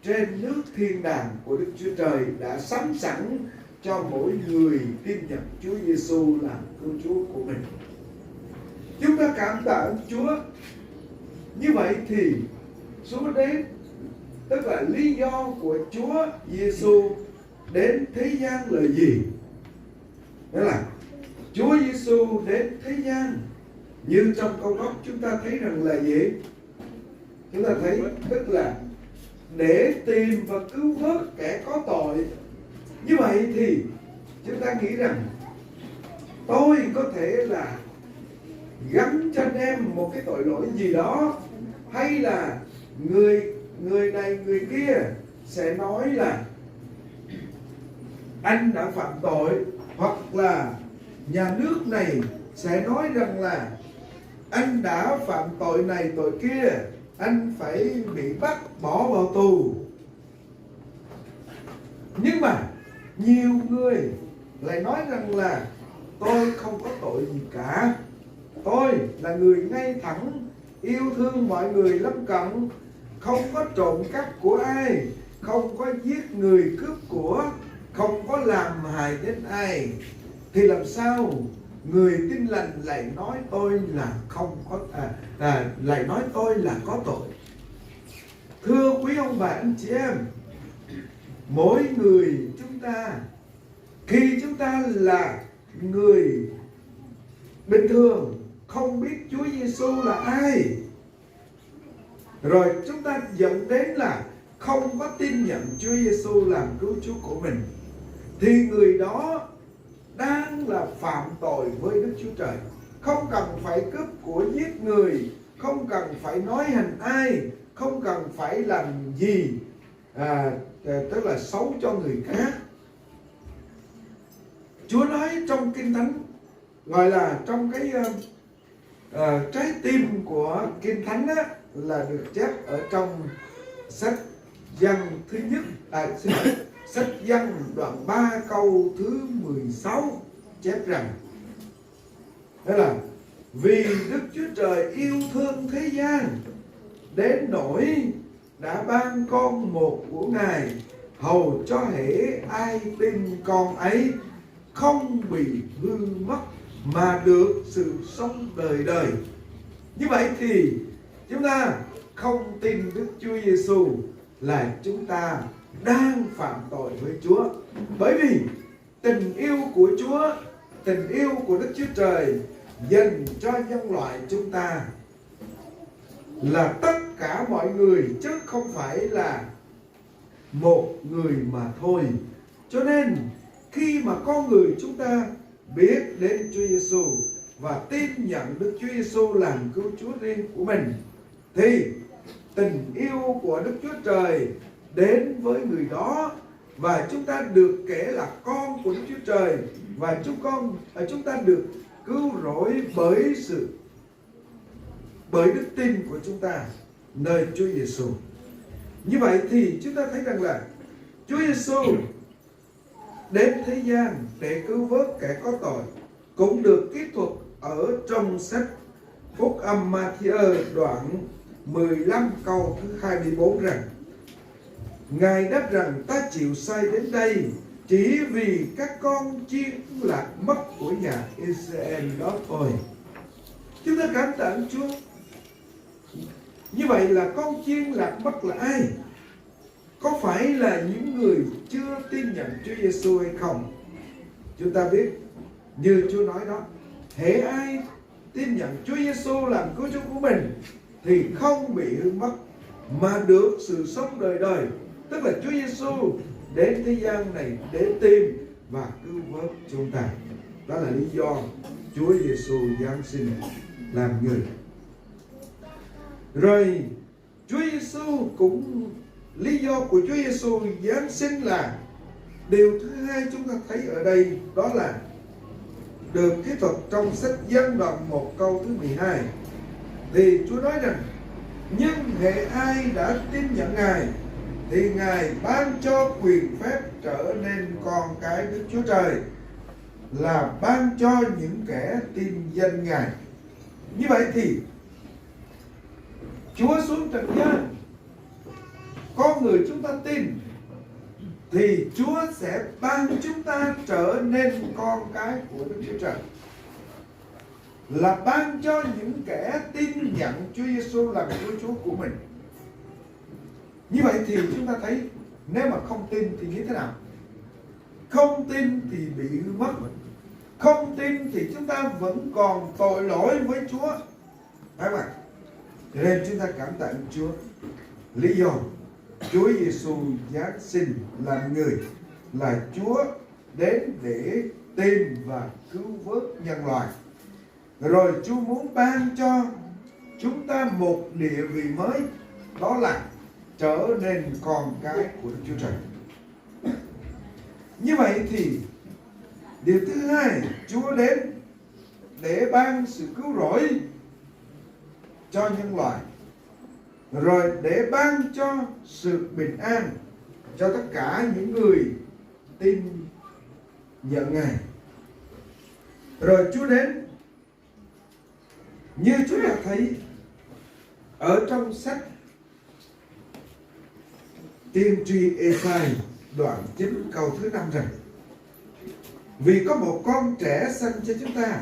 trên nước thiên đàng của Đức Chúa Trời đã sắm sẵn cho mỗi người tin nhận Chúa Giêsu làm Cứu Chúa của mình. Chúng ta cảm tạ Chúa. Như vậy thì Chúa đến, tức là lý do của Chúa Giêsu đến thế gian là gì? Đó là Chúa Giêsu đến thế gian, như trong Câu Đốc chúng ta thấy rằng là gì? Chúng ta thấy tức là để tìm và cứu vớt kẻ có tội. Như vậy thì chúng ta nghĩ rằng tôi có thể là gắn cho anh em một cái tội lỗi gì đó, hay là người, người này người kia sẽ nói là anh đã phạm tội, hoặc là nhà nước này sẽ nói rằng là anh đã phạm tội này tội kia, anh phải bị bắt bỏ vào tù. Nhưng mà nhiều người lại nói rằng là tôi không có tội gì cả. Tôi là người ngay thẳng, yêu thương mọi người lân cận, không có trộm cắp của ai, không có giết người cướp của, không có làm hại đến ai. Thì làm sao người tin lành lại nói tôi là không có, à, à, lại nói tôi là có tội? Thưa quý ông bà anh chị em, mỗi người chúng ta, khi chúng ta là người bình thường, không biết Chúa Giêsu là ai, rồi chúng ta dẫn đến là không có tin nhận Chúa Giêsu làm Cứu Chúa của mình, thì người đó đang là phạm tội với Đức Chúa Trời. Không cần phải cướp của giết người, không cần phải nói hành ai, không cần phải làm gì, à, tức là xấu cho người khác. Chúa nói trong Kinh Thánh, gọi là trong cái, ờ, ờ, trái tim của Kinh Thánh á, là được chép ở trong sách Giăng thứ nhất, à, xin lỗi, sách Giăng đoạn ba câu thứ mười sáu chép rằng, đó là vì Đức Chúa Trời yêu thương thế gian đến nỗi đã ban con một của Ngài, hầu cho hễ ai tin con ấy không bị hư mất mà được sự sống đời đời. Như vậy thì chúng ta không tin Đức Chúa Giêsu là chúng ta đang phạm tội với Chúa. Bởi vì tình yêu của Chúa, tình yêu của Đức Chúa Trời dành cho nhân loại chúng ta là tất cả mọi người chứ không phải là một người mà thôi. Cho nên khi mà con người chúng ta biết đến Chúa Giêsu và tin nhận Đức Chúa Giêsu làm Cứu Chúa riêng của mình, thì tình yêu của Đức Chúa Trời đến với người đó, và chúng ta được kể là con của Đức Chúa Trời, và chúng con, à, chúng ta được cứu rỗi bởi sự, bởi đức tin của chúng ta nơi Chúa Giêsu. Như vậy thì chúng ta thấy rằng là Chúa Giêsu đến thế gian để cứu vớt kẻ có tội cũng được kỹ thuật ở trong sách Phúc Âm Mathiơ đoạn mười lăm câu thứ hai mươi bốn rằng: Ngài đáp rằng: Ta chịu sai đến đây chỉ vì các con chiên lạc mất của nhà Israel đó thôi. Chúng ta cảm tạ Chúa. Như vậy là con chiên lạc mất là ai? Có phải là những người chưa tin nhận Chúa Giêsu hay không? Chúng ta biết, như Chúa nói đó, hễ ai tin nhận Chúa Giêsu làm Cứu Chúa của mình thì không bị hư mất, mà được sự sống đời đời. Tức là Chúa Giêsu đến thế gian này để tìm và cứu vớt chúng ta. Đó là lý do Chúa Giêsu giáng sinh làm người. Rồi Chúa Giêsu cũng, lý do của Chúa Giêsu giáng sinh là, điều thứ hai chúng ta thấy ở đây đó là được kỹ thuật trong sách Giăng đoạn một câu thứ mười hai. Thì Chúa nói rằng: Nhưng hễ ai đã tin nhận Ngài thì Ngài ban cho quyền phép trở nên con cái Đức Chúa Trời, là ban cho những kẻ tin danh Ngài. Như vậy thì Chúa xuống trần gian, con người chúng ta tin, thì Chúa sẽ ban chúng ta trở nên con cái của Đức Chúa Trời, là ban cho những kẻ tin nhận Chúa Giêsu làm Chúa Chúa của mình. Như vậy thì chúng ta thấy, nếu mà không tin thì như thế nào? Không tin thì bị hư mất. Không tin thì chúng ta vẫn còn tội lỗi với Chúa. Phải không ạ? Cho nên chúng ta cảm tạ Chúa. Lý do Chúa Giêsu giáng sinh làm người là Chúa đến để tìm và cứu vớt nhân loại. Rồi Chúa muốn ban cho chúng ta một địa vị mới, đó là trở nên con cái của Đức Chúa Trời. Như vậy thì điều thứ hai, Chúa đến để ban sự cứu rỗi cho nhân loại, rồi để ban cho sự bình an cho tất cả những người tin nhận Ngài. Rồi Chúa đến, như chúng ta thấy ở trong sách tiên tri Êsai đoạn chín câu thứ năm rằng: Vì có một con trẻ sanh cho chúng ta,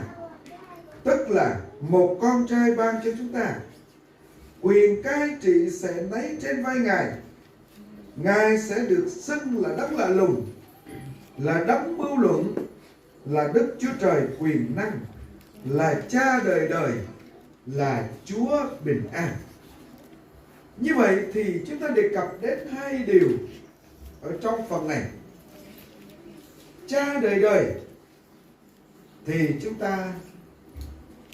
tức là một con trai ban cho chúng ta. Quyền cai trị sẽ nấy trên vai Ngài. Ngài sẽ được xưng là Đấng Lạ Lùng, là Đấng Mưu Luận, là Đức Chúa Trời Quyền Năng, là Cha Đời Đời, là Chúa Bình An. Như vậy thì chúng ta đề cập đến hai điều ở trong phần này. Cha Đời Đời thì chúng ta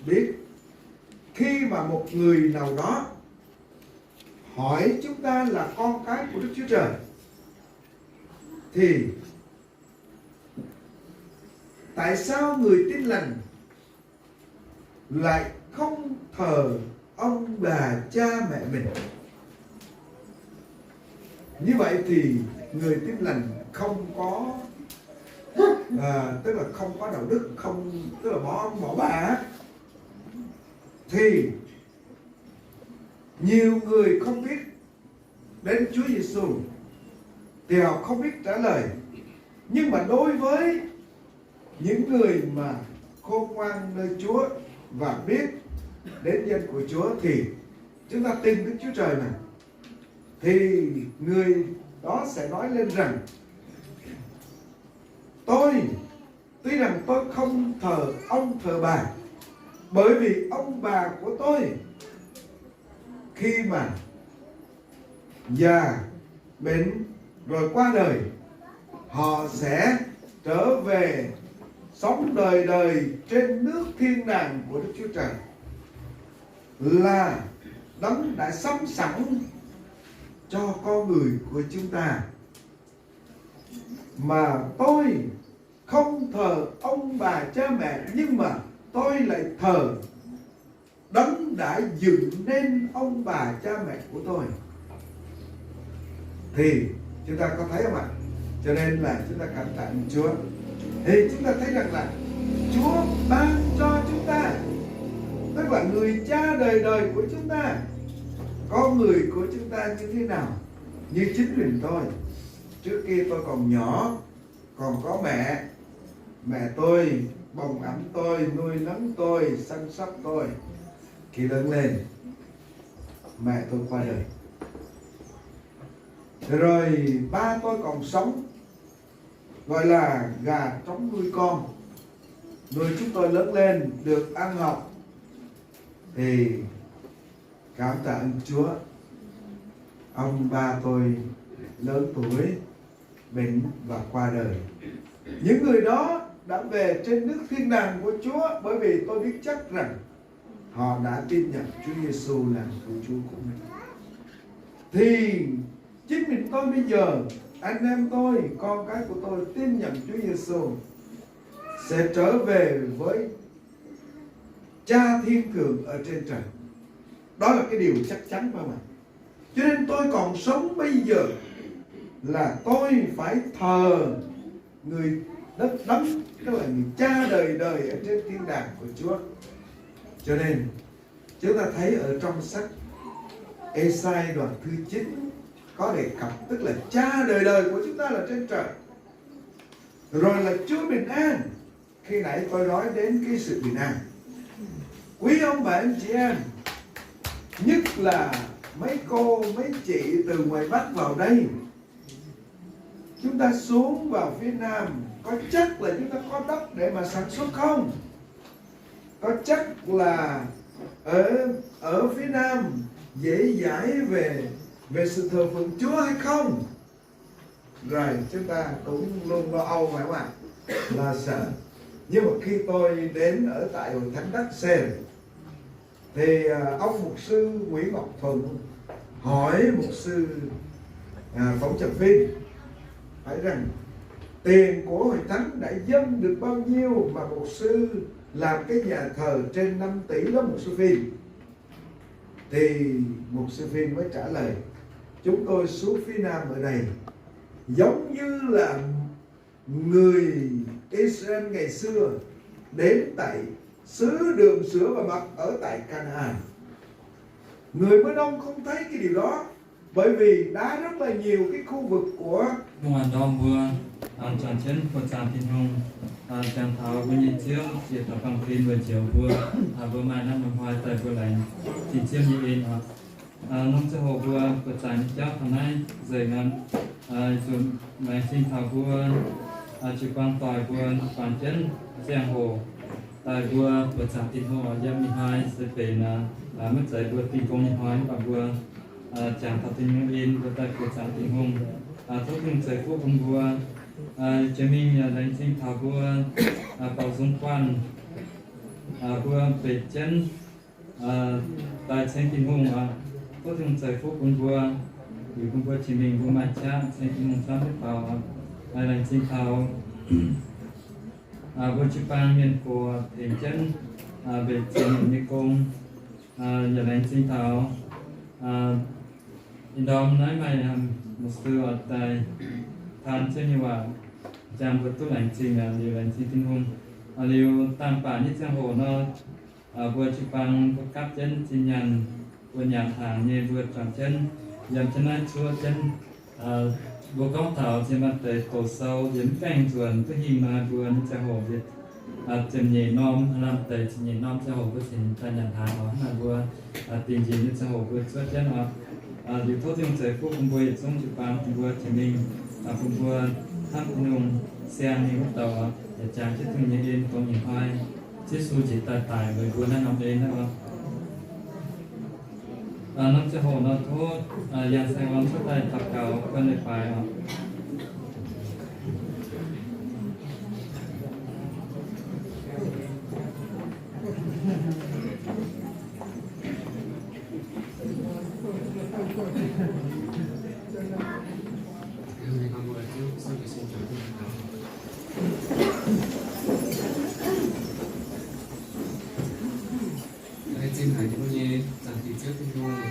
biết, khi mà một người nào đó hỏi chúng ta là con cái của Đức Chúa Trời, thì tại sao người Tin Lành lại không thờ ông bà cha mẹ mình? Như vậy thì người Tin Lành không có, à, tức là không có đạo đức, không, tức là bỏ ông bỏ bà á. Thì nhiều người không biết đến Chúa Giêsu thì họ không biết trả lời. Nhưng mà đối với những người mà khôn ngoan nơi Chúa và biết đến danh của Chúa thì chúng ta tin Đức Chúa Trời mà, thì người đó sẽ nói lên rằng: Tôi, tuy rằng tôi không thờ ông thờ bà, bởi vì ông bà của tôi khi mà già, bệnh rồi qua đời, họ sẽ trở về sống đời đời trên nước thiên đàng của Đức Chúa Trời, là Đấng đã sắm sẵn cho con người của chúng ta. Mà tôi không thờ ông bà cha mẹ, nhưng mà tôi lại thờ Đấng đã dựng nên ông bà cha mẹ của tôi. Thì chúng ta có thấy không ạ? Cho nên là chúng ta cảm tạ Chúa. Thì chúng ta thấy rằng là Chúa ban cho chúng ta, tức là người cha đời đời của chúng ta, con người của chúng ta như thế nào. Như chính mình tôi, trước kia tôi còn nhỏ, còn có mẹ. Mẹ tôi bồng ấm tôi, nuôi nấng tôi, chăm sóc tôi. Khi lớn lên, mẹ tôi qua đời. Rồi ba tôi còn sống, gọi là gà trống nuôi con, nuôi chúng tôi lớn lên được ăn học. Thì cảm tạ ơn Chúa, ông ba tôi lớn tuổi, bệnh và qua đời. Những người đó đã về trên nước thiên đàng của Chúa, bởi vì tôi biết chắc rằng họ đã tin nhận Chúa Giêsu làm Cứu Chúa của mình. Thì chính mình tôi bây giờ, anh em tôi, con cái của tôi tin nhận Chúa Giêsu sẽ trở về với Cha Thiên Thượng ở trên trời. Đó là cái điều chắc chắn, phải không ạ? Cho nên tôi còn sống bây giờ là tôi phải thờ người Đấng, Đấng, tức là người Cha đời đời ở trên thiên đàng của Chúa. Cho nên chúng ta thấy ở trong sách Ê-sai đoạn thứ chín có đề cập, tức là Cha đời đời của chúng ta là trên trời. Rồi là Chúa bình an. Khi nãy tôi nói đến cái sự bình an. Quý ông bà anh chị em, nhất là mấy cô, mấy chị từ ngoài Bắc vào đây, chúng ta xuống vào phía Nam, có chắc là chúng ta có đất để mà sản xuất không? Có chắc là ở, ở phía Nam dễ dãi về, về sự thờ phượng Chúa hay không? Rồi chúng ta cũng luôn lo âu, phải không ạ? Lo sợ. Nhưng mà khi tôi đến ở tại hội thánh Đắk Sê, thì à, ông mục sư Nguyễn Ngọc Thuận hỏi mục sư à, Phóng Trần Vinh, hỏi rằng tiền của hội thánh đã dâng được bao nhiêu mà mục sư làm cái nhà thờ trên năm tỷ đó mục sư Vinh? Thì mục sư Vinh mới trả lời, chúng tôi xuống phía Nam ở đây giống như là người Israel ngày xưa đến tại xứ đường sữa và mật ở tại Canaan. Người Mơ-nông không thấy cái điều đó, bởi vì đã rất là nhiều cái khu vực của Mbuo ndorm mbuo, aa, juangc jienv buoqc zaangc Tin-Hungh, aa, jangx taux mbuo nyei Ziouv, jiex daaih baamh gen weic njoux mbuo, aa, mbuo maaih naaiv norm hnoi daaih mbuo laengz Tin-Ziouv nyei en oc. Aa, norm ziangh hoc mbuo buoqc zaangc nyei jauv taux naaiv nzengc aqv. Aa, zuqc laengz zingh taux mbuo, aa, jiu-baang doic mbuo faanx jienv ziangh hoc daaih mbuo buoqc zaangc Tin-Hungh oc. Yiem ih hnoi se benx naaiv, aa, maiv zeiz mbuo dingh gong nyei hnoi, mv baac mbuo, aa, jangx taux Tin-Hungh en, mbuo daaih buoqc zaangc Tin-Hungh. Aa, tov Tin-Hungh ceix fuqv bun mbuo. Aa, jiex mingh yaac laengz zingh taux mbuo, aa, baaux nzung guanh, aa, mbuo mbenc jienv, aa, daaih ceng Tin-Hungh oc. Tov Tin-Hungh ceix fuqv bun mbuo, liuz bun mbuo jiex mingh mbuo maaih qaqv ceng Tin-Hungh camv nyei faaux oc. Aa, laengz zingh taux, aa, mbuo jiu-baang mienh gox tengx jienv, aa, mbenc ziex nyungc nyei gong. Aa, yaac laengz zingh taux, aa, ih ndorm naaiv maaih, aa, mục sư oix daaih taan Ziouv nyei waac, jangx mbuo duqv laengz zingh, aa, liuz laengz zingh Tin-Hungh. Aa, liuz dangh baac nyei ziangh hoc nor, aa, mbuo jiu-baang mbuo gapv jienv zinh nyaanh, mbuo nyanc hnaangx nyei mbuo juangc jienv yiem jienv naaiv cuotv jienv. Aa, mbuo gorngv taux yiem maaih deix doqc sou yiem mv gaengh nzuonx duqv hingh nor, mbuo nyei ziangh hoc, aa, ziepc nyeic norm, aa, lamh deix ziepc nyeic norm ziangh hoc mbuo cingx daaih nyanc hnaangx oc. Hnangv naaic mbuo, aa, dingc njiec nyei ziangh hoc mbuo cuotv jienv oc. Aa, liuz tov Tin-Hungh ceix fuqv bun mbuo yietc zungv jiu-baang bun mbuo jiex mingh, aa, bun mbuo hnamv Tin-Hungh siang nyei wuov dauh oc, yaac jangx jienv Tin-Hungh nyei en dongh ih hnoi Yesu njiec daaih daic weic mbuo naaiv norm en naaiv oc. Aa, norm ziangh hoc nor tov, aa, yangh saeng-orn cuotv daaih daux gaux guanh leiz-baaix oc. Laengz zingh haic mbuo nyei Zaangc Diex Ziouv Tin-Hungh,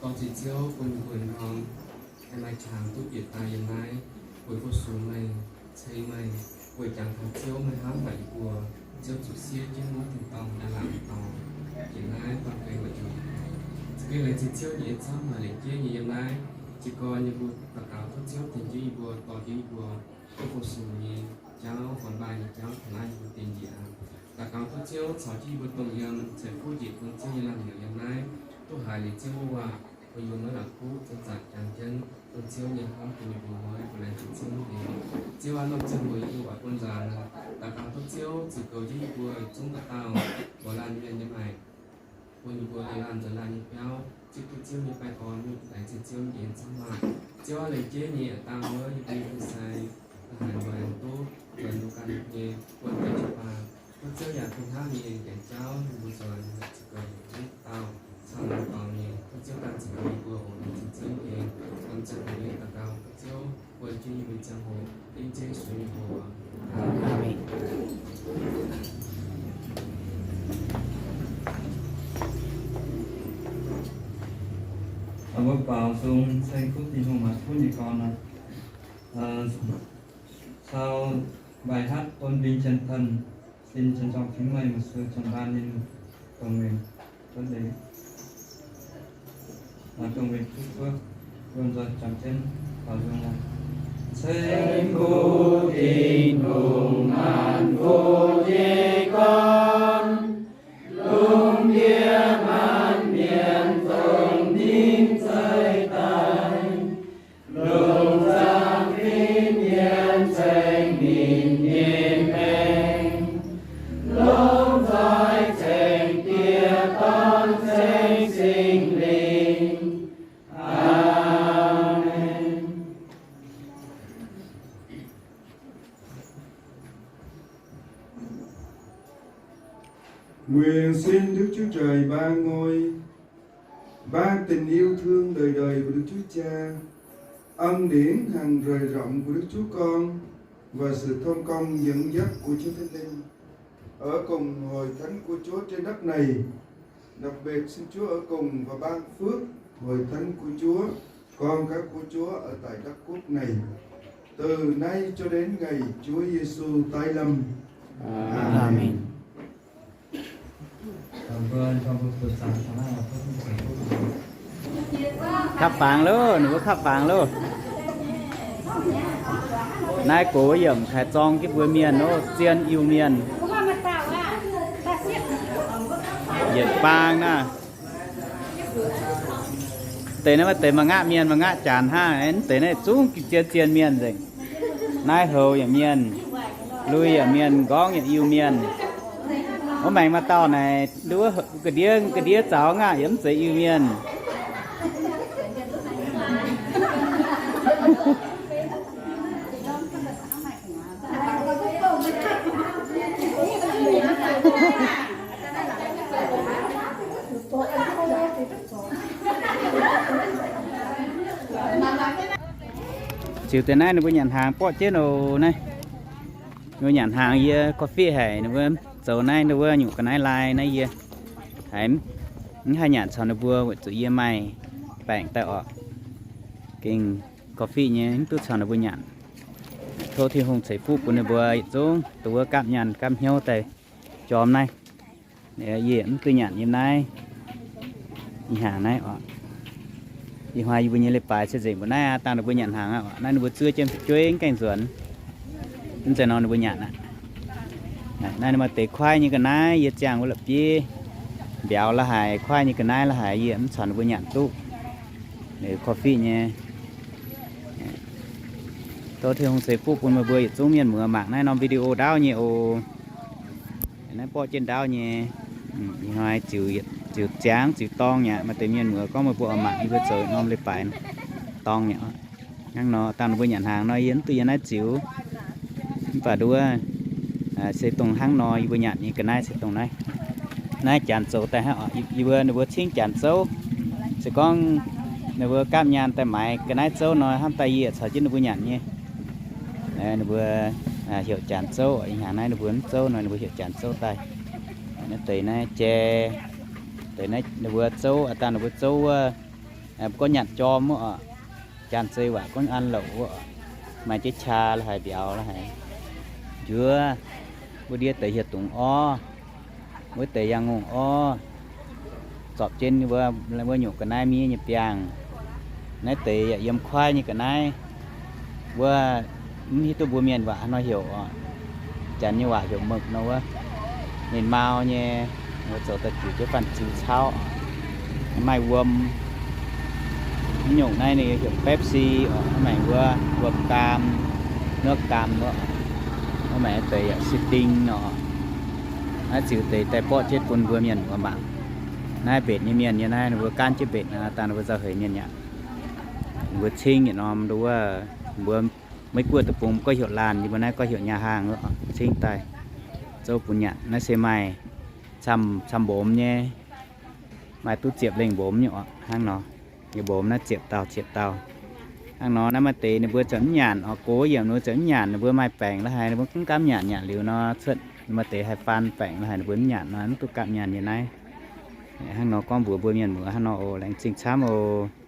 dorh nzipc Ziouv bun mbuo nor, aengx Laengz zingh duqv bieqc daaih yiem naaiv weic fu-sux meih, ceng meih, weic jangx taux Ziouv meih hnamv haic yie mbuo. Ziouv zuqc siev jienv wuov tin-dorngh nyei laangz dorngx, jiex naaiv dorn-gaeng weic zuqc za'gengh laengz zingh Ziouv nyei camv haic, lengc jeiv nyei yiem naaiv jiez gorn yie mbuo daux gaux tov Ziouv tengx jienv yie mbuo, dorh jienv yie mbuo duqv fu-sux nyei jauv, fun-mbaih nyei jauv taux naaiv yie mbuo dingc njiec aqv. Daux gaux tov Ziouv caux jienv yie mbuo dongh yiem ceix fuqv njiec bun Ziouv nyei laanh hnyouv yiem naaiv, duqv haiz liuz Ziouv nyei waac, bun yie mbuo maiv la'kuqv, zanc-zanc jangx jienv bun Ziouv nyei hnamv bun yie mbuo, yie mbuo laengz zingh Ziouv nyei. Ziouv aac, norm ziangh hoc yie mbuo oix bun nzaanx, daux gaux tov Ziouv ziux goux jienv yie mbuo yietc zungv dauh dauh mbuo laanh mienh nyei maengc, bun yie mbuo laanh nzuonx laanh nyei biauv zipv duqv Ziouv nyei baengh orn, laengz zingh Ziouv nyei camv maah. Ziouv aac, lengc jeiv nyei a'dangh wuov yie mbuo fu-sai, haiz mbuo aengx duqv nzuonx mbuo ganh nyei buonv-deic jiu-baang. Tov Ziouv yaac bun hnangv nyei yienc jauv yie mbuo nzuonx ziux goux yietc zungv dauh caux norm dorngx nyei. Tov Ziouv ganh ziux goux yie mbuo oc. Laengz zingh Ziouv nyei, norm ziangh hoc nyei daux gaux tov Ziouv bun jienv yie mbuo ziangh hoc, dengv Ziouv Yesu nyei mbuox. Aamen. Mbuo baaux nzung ceng kuv Tin-Hungh maaih kuv nyei gorn nor, cau Bài hát Tôn vinh Chân Thần, xin trân trọng thỉnh mời mục sư Trần Văn lên tụng nguyện. Tôn vinh. Tụng nguyện chúc phước. Luôn rồi chọn chân. Bảo dùng là Thánh父, Tin Hùng, Mạn Phúc Dê Con, Lungh ndiev maanc mienh dongh ninh zeiz daaih, longc zaangc Fin-Mienh ceng ninh nyei maengc, longc nzoih ceng Diex, Dorn, ceng Singx Lingh. Aamen. Nguyện xin Đức Chúa Trời ba ngôi, ban tình yêu thương đời đời của Đức Chúa Cha, ân điển hằng rời rộng của Đức Chúa Con và sự thông công dẫn dắt của Chúa Thánh Linh ở cùng hội thánh của Chúa trên đất này. Đặc biệt xin Chúa ở cùng và ban phước hội thánh của Chúa, con cái của Chúa ở tại đất quốc này, từ nay cho đến ngày Chúa Giêsu tái lâm. Amen. Amen. Kapv fangx loh, ninh mbuo kapv fangx loh. Naaiv gox yiem kaaix zorng jienv mbuo mienh oc, zien Iu-Mienh. Yietc baang naaiv. Deix naaiv maaih deix mangaqv mienh, mangaqv janx hnangv. Mv deix naaiv zungv zien zien mienh nzengc. Naaiv houx yaac mienh, lui yaac mienh, nqorngv yaac Iu-Mienh. Wuov maengx maaih dauh naaic, nduov ga'ndiev, ga'ndiev zaux ngaah yaac mv zeiz Iu-Mienh. Ziux deix naaiv ninh mbuo nyanc hnaangx borqv jienv oc. Naaiv ninh mbuo nyanc hnaangx yie korv-fiqv haic, ninh mbuo zoux naaiv, ninh mbuo nyungc ga'naaiv lai naaiv yie haiz mv haih nyanc caux ninh mbuo weic zuqc yie maaih baengc daaih orqc. Gengh korv-fiqv nyei mv duqv caux ninh mbuo nyanc. Tov Tin-Hungh ceix fuqv bun ninh mbuo yietc zungv dongh wuov gapv nyaanh gapv hnyouv daaih jorm naaiv. Yie mv duqv nyanc yiem naaiv. Ih hnyangx naaiv oc, ih hnoi yie mbuo nyei leiz-baaix se nzengc mbuo naaiv aqv. Dangh ninh mbuo nyanc hnaangx aqv. Naaiv ninh mbuo zuov jienv fu'jueiv mv gaengh nzuonx. Mv zeiz nor ninh mbuo nyanc aqv. Naaiv maaih deix kuaaiv nyei ga'naaiv yie ziangh wuov la'bieiv mbiauz la'haic, kuaaiv nyei ga'naaiv la'haic yie mv caux ninh mbuo nyanc duqv. Korv-fiqv nyei. Tov Tin-Hungh ceix fuqv bun meih mbuo yietc zungv mienh muoz mangc naaiv norm video ndaauv nyei oc. Naaiv borqv jienv ndaauv nyei. Ih hnoi ziux ziangx ziux dorng aqv. Maaih deix mienh muoz gorngv meih mbuo oix mangc yie mbuo zoux norm leiz-baaix dorng aqv. Hnangv nor dangh ninh mbuo nyanc hnaangx nor yie mv duqv yiem naaiv ziux. Mv baac nduov se dongh hnangv nor yie mbuo nyanc nyei ga'naaiv se dongh naaiv. Naaiv janx zoux daaih hnangv oc. Yie mbuo ninh mbuo cingv janx zouv. Se gorngv ninh mbuo gapv nyaanh daaih maaiz ga'naaiv zouv nor hnamv daaih yie caux jienv ninh mbuo nyanc nyei. Ninh mbuo heuc janx zouv, ih hnyangx naaiv ninh mbuo mv zouv nor ninh mbuo heuc janx zouv daaih. Naaiv deix naaiv jai, deix naaiv ninh mbuo zouv, dangh ninh mbuo zouv wuov, mbuo gorngv nyanc jorm wuov oc. Janx-zei waac gorngv an louc wuov, maaih jiex qaa la'haic, mbiauz la'haic. Njuov, wuov ndiev deix hieh dungz orv, wuov deix yangh ngongh orv, zorpc jienv wuov nyungc ga'naaiv miev nyei biangh. Naaiv deix yaac yiem kuaaiv nyei ga'naaiv. Wuov mv hiuv duqv mbuo mienh waac haaix nor heuc oc. Janx nyei waac heuc møg nor wuov. Ninh mau nyei, mbuo zoux daaih ziux jienv fanh ziux cauv. Maaih wuom. Mv nyungc naaiv ninh heuc Pepsi oc, mv maengc wuov wuom gaam, nước cam wuov. Mv maengc deix yaac si ding nor. Naaiv ziux deix daaih borqv jienv bun mbuo mienh muoz mangc. Naaiv mbenc nyei mienh nyei naaiv, ninh mbuo gaanv jienv mbenc dangh ninh mbuo nzauh heix mienh aqv. Ninh mbuo cingv yietc norm nduov, mbuo Meiv Guoqv deic-bung gorngv heuc laanh, yie mbuo naaiv gorngv heuc nhà hàng, cingv daaih zouv bun nyanc. Naaiv se maaih camv-mbomz nyei, maaih duqv ziepc lengh mbomz nyei oc, hnangv nor. Yie mbomz naaiv ziepc dauh ziepc dauh. Hnangv nor naaiv maaih deix ninh mbuo ziouc mv nyanc oc, gox yiemc ninh mbuo ziouc mv nyanc, ninh mbuo maaih baengc la'haic ninh mbuo mv gaamv nyanc, nyanc liuz nor cuotv maaih deix haih faan baengc la'haic ninh mbuo mv nyanc nor mv duqv gapv nyanc nyei naaiv. Hnangv nor gorngv mbuox mbuo mienh muoz hnangv nor oc. Laengz zingh camv oc.